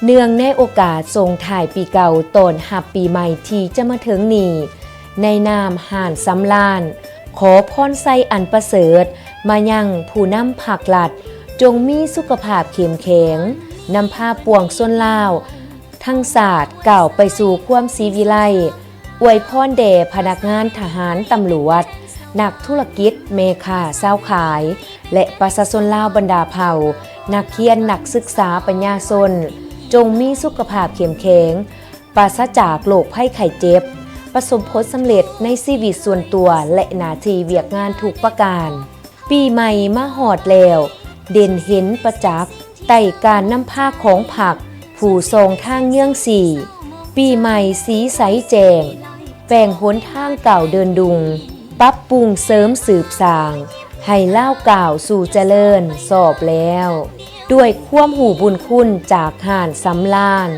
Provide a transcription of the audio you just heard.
ເນື່ອງໃນໂອກາດສົ່ງທ້າຍປີເກົ່າຕ້ອນຮັບປີໃໝ່ທີ່ຈະມາເຖິງນີ້, ໃນນາມຮ້ານສຳລານ ຂໍພອນໄຊອັນປະເສີດມາຍັງຜູ້ນຳພັກລັດ, ຈົ່ງມີສຸຂະພາບເຂັ້ມແຂງ, ນຳພາປວງຊົນລາວທັງຊາດກ້າວໄປສູ່ຄວາມສີວິໄລ, ອວຍພອນແດ່ພະນັກງານທະຫານ, ຕຳຫຼວດ, ນັກທຸລະກິດ, ແມ່ຄ້າ, ຊາວຂາຍ ແລະ ປະຊາຊົນລາວບັນດາເຜົ່າ, ນັກຮຽນ, ນັກສຶກສາ, ປັນຍາຊົນ, ຈົ່ງມີສຸຂະພາບເຂັ້ມແຂງ, ປາສະຈາກໂລກໄພໄຂ້ເຈັບ, ປະສົບຜົນສຳເລັດໃນຊີວິດສ່ວນຕົວ ແລະ ໜ້າທີ່ວຽກງານທຸກປະການ. ປີໃໝ່ມາຮອດແລ້ວ, ເດັ່ນເຫັນປະຈັກ ໃຕ້ການນຳພາຂອງພັກ, ຜູ້ສ່ອງທາງເຍືອງສີ. ປີໃໝ່ສີໃສແຈ້ງ, ແປງຫົນທາງກ້າວເດີນດຸ່ງ, ປັບປຸງເສີມສືບສ້າງ, ໃຫ້ລາວກ້າວສູ່ຈະເລີນຊອບແລ້ວ, ດ້ວຍຄວາມຮູ້ບຸນຄຸນຈາກຮ້ານສຳລານ.